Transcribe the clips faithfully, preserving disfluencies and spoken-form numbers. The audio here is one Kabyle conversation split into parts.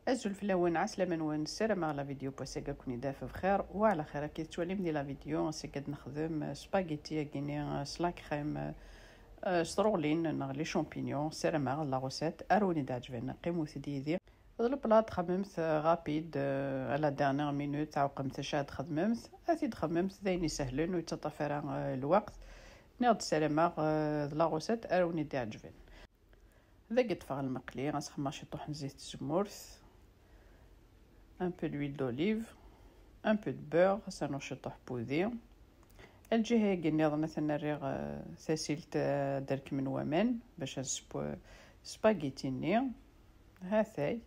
Azul fell-awen, ɛeslama-nwen, ssarameɣ la vidéo n wass-agi ad ken-id-taf bxir wa ɛla xir. Akka i tettwalim di la vidéo, ass-agi ad nexdem, euh, spaghetti-agi-nni, euh, s la crème, euh, s truɣlin neɣ les champignons. Ssarameɣ la recette ara wen-id-ɛeǧben. Qqimet yid-i. D le plat txemmemt, euh, rapide, euh, à la dernière minute, tɛewqemt acu ad txedmemt, ad t-id-txemmemt, d ayen isehlen, ur yettaṭṭaf ara, euh, lweqt. Nniɣ-d ssarameɣ, euh, d la recette ara wen-id-iɛeǧben. Dagi ṭṭfeɣ lmeqli, ad s-xemmeɣ ciṭuḥ n zzit n tzemmurt, un peu d'huile d'olive, un peu de beurre, ad s-rnuɣ ciṭuḥ n wudi. Lǧiha-agi nniḍen atan rriɣ, euh, tasilt, euh, ad rekmen waman bac ad nseww spaghetti-nni. Hatay.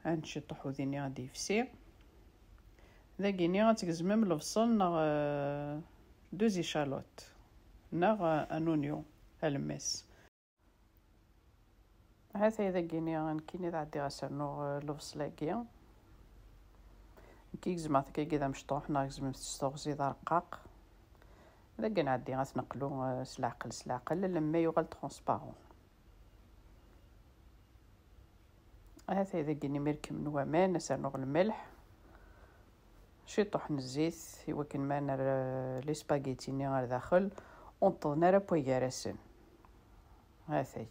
Ad nečč ciṭuḥ wudi-nni ad yefsi. Dagi-nni ad tgezmem lebṣel neɣ, euh, deux échalotes neɣ, euh, un oignon alemmas. Hatay dagi-nni nekkini ad ɛeddiɣ ad s-rnuɣ, euh, lebṣel-agi. Nekki gezmeɣ-t akkagi d amecṭuḥ neɣ gezmemt-t s teɣzi d arqaq. Dagi nɛeddi ad t-neqlu, euh, s leɛqel, s leɛqel, alamma yuɣal transparent. Hatay dagi-nni mi rekmen waman, ad s-rnuɣ lmelḥ, ciṭuḥ n zzit, i wakken ma nerr, euh, les spaghettis-nni ar daxel, ur neṭṭḍen ara n wagar-asen. Hatay.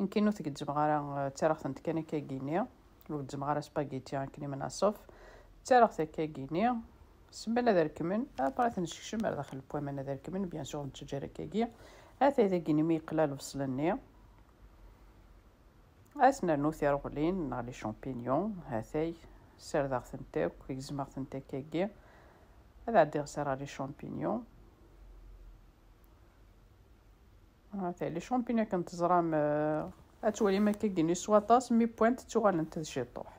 Nekkini ur t-gezzmeɣ ara, eh, ttarraɣ-tent kan akkagi-nni. Ur gezzmeɣ ara spaghetti akken i mnaṣef. Ttarraɣ-t akkagi-nni. Semmel ad rekmen, après ad ten-nsekcem ar daxel n waman ad rekmen, bien sûr, nettaǧǧa ara akkagi. Hatay dagi-nni mi yeqla lebṣel-nni. Ad s-nernu tireɣlin neɣ les champignons, hatay. Ssardeɣ-tent akk, gezmeɣ-tent akkagi. Ad ɛeddiɣ s ara les champignons. Hatay, les champignons akken teẓram, eh, ad twalim akkagi-nni s waṭas, mi wwant ttuɣalent d ciṭuḥ.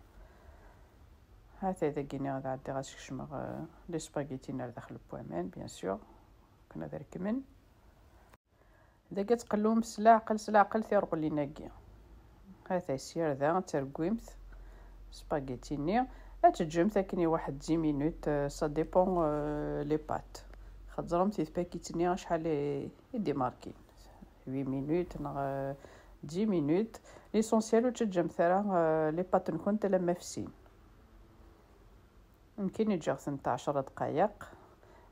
Hatay dagi-nni ad ɛeddiɣ ad skecmeɣ, eh, les spaghettis-nni ar daxel n waman, bien sûr, akken ad rekmen. Dagi ad tqellum s leɛqel, s leɛqel tireɣlin-agi. Hatay sya ar da, ad tergwimt spaghetti-nni. Ad teǧǧemt akken i waḥed dix minutes, euh, ça dépend, euh, les pâtes. Xeẓremt i tpakit-nni acḥal i, i d-imarkin. Huit minutes neɣ, euh, dix minutes. L'essentiel ur teǧǧemt ara, euh, les pâtes-nkent alamma fsin. Nekkini ǧǧiɣ-tent ɛecra dqayeq.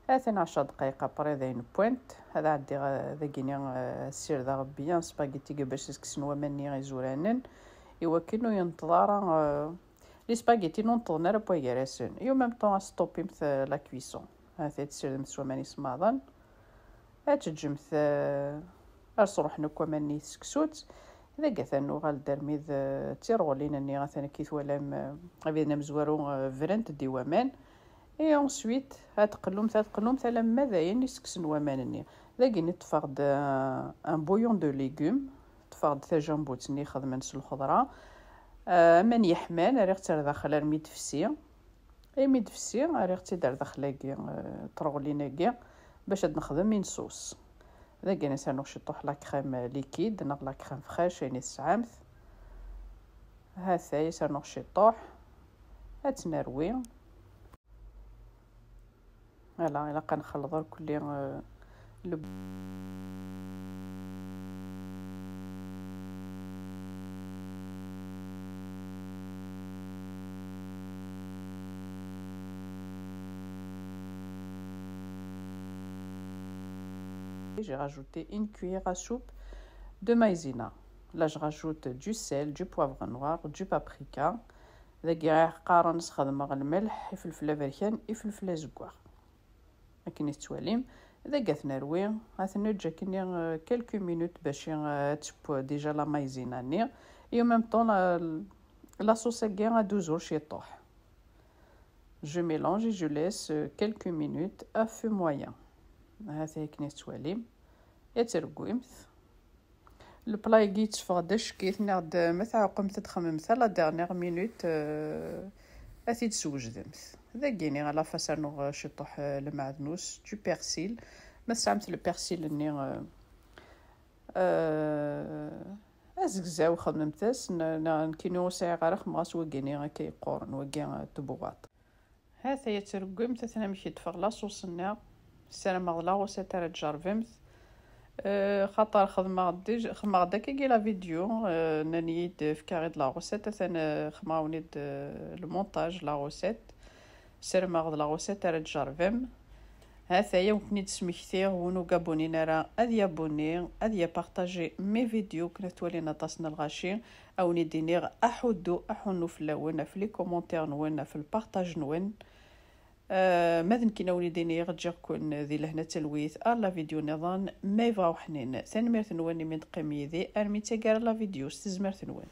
Atan ɛecra dqayeq après dayen wwant. Ad ɛeddiɣ, eh, dagini, eh, ssirdeɣ bien spaghetti bac ad kksen waman-nni izuranen, i wakken ur yenṭeḍ ara, eh, les spaghettis ur neṭṭḍen ara n wagar-asen. Et en même temps, ad stoppimt, eh, la cuisson. Atan tessirdemt s waman isemmaḍen. Ad teǧǧemt, eh, ar sruḥen akk waman-nni i tseksut. Dagi atan nuɣal-d armi d, eh, tireɣlin-nni, atan akka i twalam, eh, abrid amezwaru, eh, brant-d i waman. Et ensuite, ad teqlumt, ad teqlumt alamma d ayen i sekksen waman-nni. Dagi-nni ṭṭfeɣ-d, eh, un bouillon de légumes, ṭṭfeɣ-d tajambut-nni xedmen s lxeḍra. Eh, aman yeḥman, rriɣ-tt ar daxel armi d-tefsi. Imi d-tefsi, rriɣ-tt-id ar daxel-agi, eh, ṭreɣlin-agi, bac ad nexdem une sauce. Dagi ad s-rnuɣ ciṭuḥ la crème liquide neɣ la crème fraîche, ayen i tesɛamt. Hatay, ad s-rnuɣ ciṭuḥ. Ad tt-nerwi. Voilà, ilaq ad nxelleḍ irkelli, euh, le J'ai rajouté une cuillère à soupe de maïzena. Là, je rajoute du sel, du poivre noir, du paprika. Dagi qqaren sxedmeɣ lmelḥ, ifelfel aberkan, ifelfel azeggaɣ. Akken i tettwalim, dagi ad t-nerwi, ad t-neǧǧ akkenni, euh, quelques minutes bac, euh, ad teww déjà la maïzena-nni. Et en même temps, la, la sauce-agi ad d-tuzur ciṭuḥ. Je mélange et je laisse, euh, quelques minutes à feu moyen. Hati akken i tettwalim. Ad tergwimt. Leplat-agi yetteffeɣ-d acek-it, nniɣ-d ma tɛewqemt ad txemmemt à la dernière minute, euh, ad t-id-swejdemt. Dagi-nni à la fin ad s-rnuɣ, euh, ciṭuḥ, euh, lmeɛdnus, du persil. Ma tesɛamt le persil-nni, euh, euh, azegzaw, xedmemt-as, n-, n-, nekkini ur sɛiɣ ara, xemmeɣ-as wagini akka yeqquren, wagi, euh, n tebwaṭ. Hatay ad tergwimt, atan amek i d-teffeɣ la sauce-nni. Ssarameɣ d la recette ara tjerrbemt. Eh, xaṭer xedmeɣ-d dij- xedmeɣ-d akkagi la vidéo, eh, nnan-iyi-d fkiɣ-id la recette, atan, eh, xedmeɣ-awen-id, eh, le montage, la recette. Ssarameɣ d la recette ara d-tjerrbem. Ha-t-aya, ur ken-id-smektiɣ, win ur gabunin ara ad yabuni, ad yapartaji mes vidéos, akken ad twalin aṭas n lɣaci. Awen-id-iniɣ aḥuddu, aḥunnu fell-awen, ɣef les commentaires-nwen, ɣef lpartaj-nwen. Eh, ma d nekkini awen-id-iniɣ, ǧǧiɣ-ken di lehna d talwit ar la vidéo nniḍen, ma yebɣa uḥnin. Tanemmirt-nwen imi d-teqqim yid-i armi d taggara n la vidéo, s tezmert-nwen.